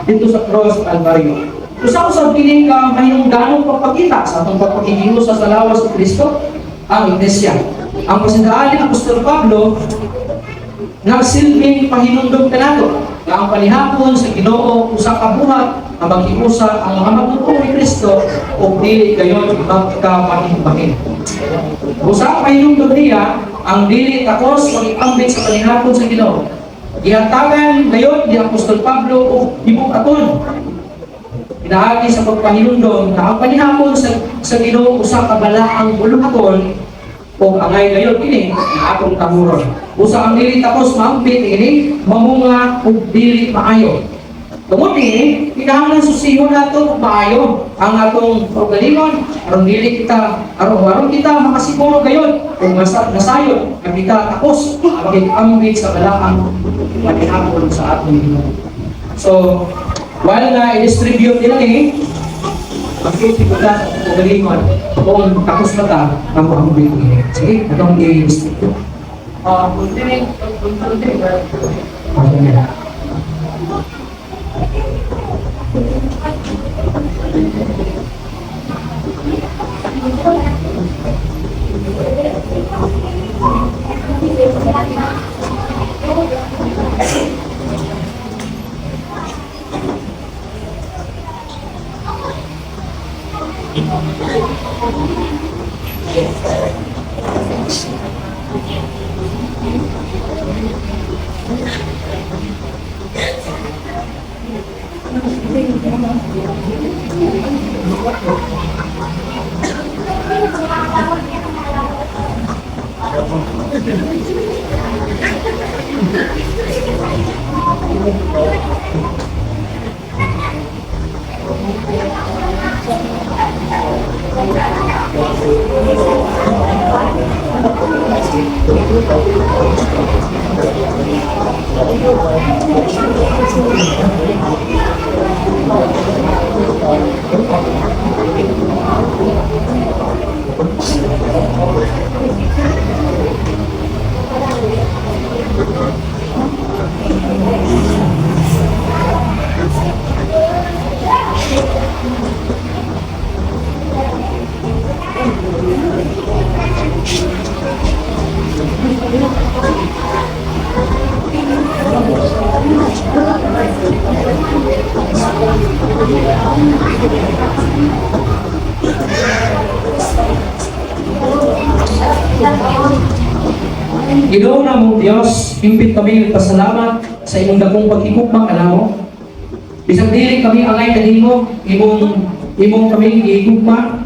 dito sa cross Calvario. Usa usab kini ka mahinungdanong pagpakita sa atong pagpakikiusa sa lawas ni Kristo, ang iglesia. Ang pasindaan ni Apostol Pablo nagsilbing pahinumdom kanato nga ang panihapon sa Ginoo usa ka buhat nga maghiusa ang mga matutuo ni Kristo ug dili gayon magkabahin-bahin. Usa pahinumdom niya ang dili takos mag-ambit sa panihapon sa Ginoo. Gihatagan gayon ni Apostol Pablo og gibukaton pinaagi sa pagpahinumdom na ang panihapon sa Ginoo usa ka balaang buluhaton ug angay gayon kini nga atong tahuron. Usa ang dili takos maambit ini mamunga ug dili maayo. Tungod niini, kinahanglan susihon nato ug maayo ang atong kaugalingon aron dili kita aron aron kita makasiguro gayon kung nasayod nga kita takos makig-ambit sa balaang panihapon sa atong Ginoo. So, while na i-distribute nila ni, magsusi ko na sa kaugalingon kung takos na ta ang moambit ini. Sige, atong i-distribute. Continue, continue. Okay na. Ginoo namong Dios, himpit kami nagpasalamat sa imong dakong paghigugma kanamo. Bisan dili kami angay kanimo, imong imong kami gihigugma.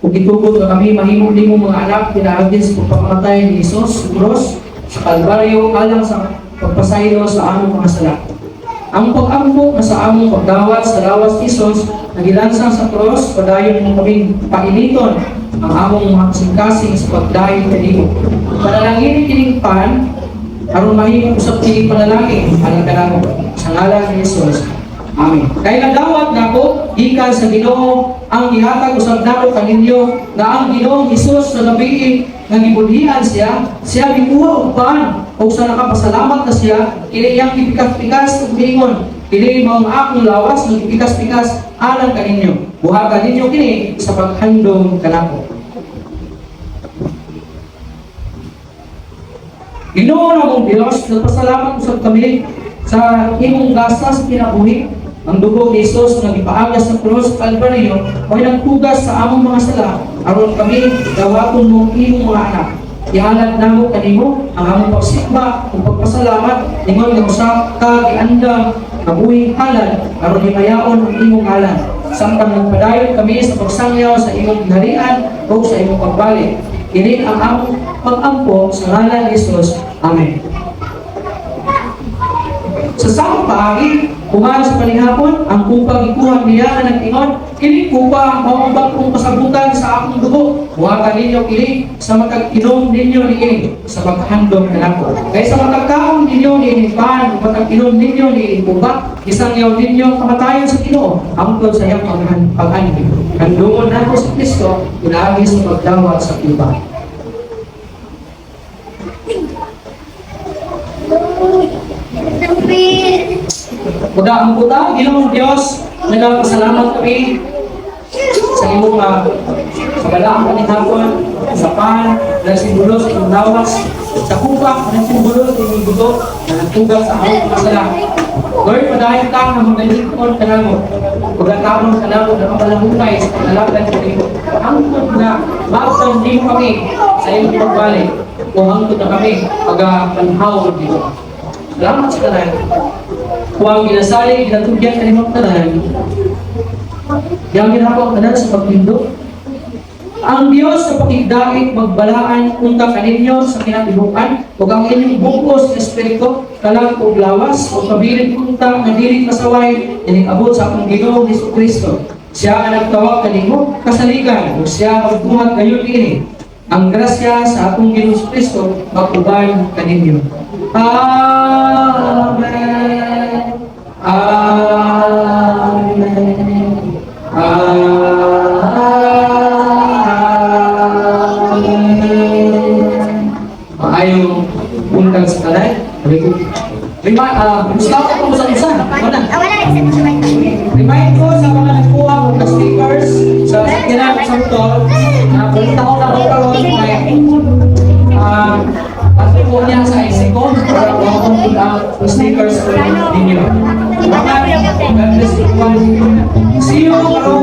Ug gitugot nga kami mahimo nimo mga anak pinaagi sa pagpakamatay ni Hesus sa krus sa Kalbaryo alang sa pagpasaylo sa among mga sala. Ang pag-ampo nga sa among pagdawat sa lawas ni Hesus nga gilansang sa krus, padayon mo kaming painiton ang among mga kasing-kasing sa pagdayon kanimo. Panalangin kining pan aron mahimo usab kini panalangin alang kanamo sa ngalan ni Hesus. Amen. Kay nadawat nako gikan sa Ginoo ang gihatag usab nako kaninyo nga ang Ginoong Hesus sa gabii nga gibudhian siya, siya gikuha og pan ug sa nakapasalamat na siya, kini iyang gipikas-pikas ug miingon, "Kini mao ang akong lawas nga gipikas-pikas alang kaninyo. Buhata ninyo kini sa paghandom kanako." Ginoo namong Dios, nagpasalamat usab kami sa imong gasa sa kinabuhi. Ang dugo ni Jesus nga gipaagas sa krus Kalbaryo mo'y nagpugas sa among mga sala aron kami dawaton mong imong mga anak. Ihalad namo kanimo ang among pagsimba ug pagpasalamat ingon nga usa ka giandam nga buhing halad aron himayaon ang imong ngalan. Samtang nagpadayon kami sa pagsangyaw sa imong gingharian ug sa imong pagbalik. Kini ang among pag-ampo sa ngalan ni Jesus. Amen. Sa samang paagi, human sa panihapon, ang kupa gikuha niya nga nag-ingon, "Kini kupa mao ang bag-ong kasabutan sa akong dugo. Buhata ninyo kini sa matag inom ninyo niini sa paghandom kanako. Kay sa matag kaon ninyo niining pan ug matag inom ninyo niining kupa, gisangyaw ninyo ang kamatayon sa Ginoo hangtod sa iyang pag-anhi." Handumon nato si Kristo pinaagi sa pagdawat sa kupa. Muda ang buta, Ginoong Diyos, nagpasalamat kami sa imong sa balaang panihapon, sa pan, na simbolo sa imong lawas, sa kupa, na simbolo sa imong dugo, na nagtugas sa among mga sala. Lord, padayon ka nga magalingkod kanamo, pagkataon kanamo na kabalahukay sa pag-alagad sa imo. Hangtod na maabtan nimo kami sa imong pagbalik, o hangtod na kami pagapanhaw dito. Salamat sa tanan. Huwag ginasalig, ginatugyan kanimong tanan. Yang ginahapon tanan sa pagtindog. Ang Dios sa pakigdait magbalaan unta kaninyo sa kinatibukan ug ang inyong bug-os nga espiritu, kalag ug lawas, ug pabilin unta nga dili masaway ining abot sa akong Ginoong Hesus-Kristo. Siya ang nagtawag kanimo kasaligan ug siya magbuhat gayon niini. Ang grasya sa atong Ginoong Kristo mag-uban kaninyo. Amen. Amen. Amen. Maayong buntag sa tanan. Remind, gusto ko sa isa. Wala. Ah, wala, isa na siya. Remind ko sa mga nagkuha og stickers sa sakyanan sa motor na punta ko na ko karon kay ato ko niya sa IC ko para mo ang stickers ninyo. God bless everyone. See you karon.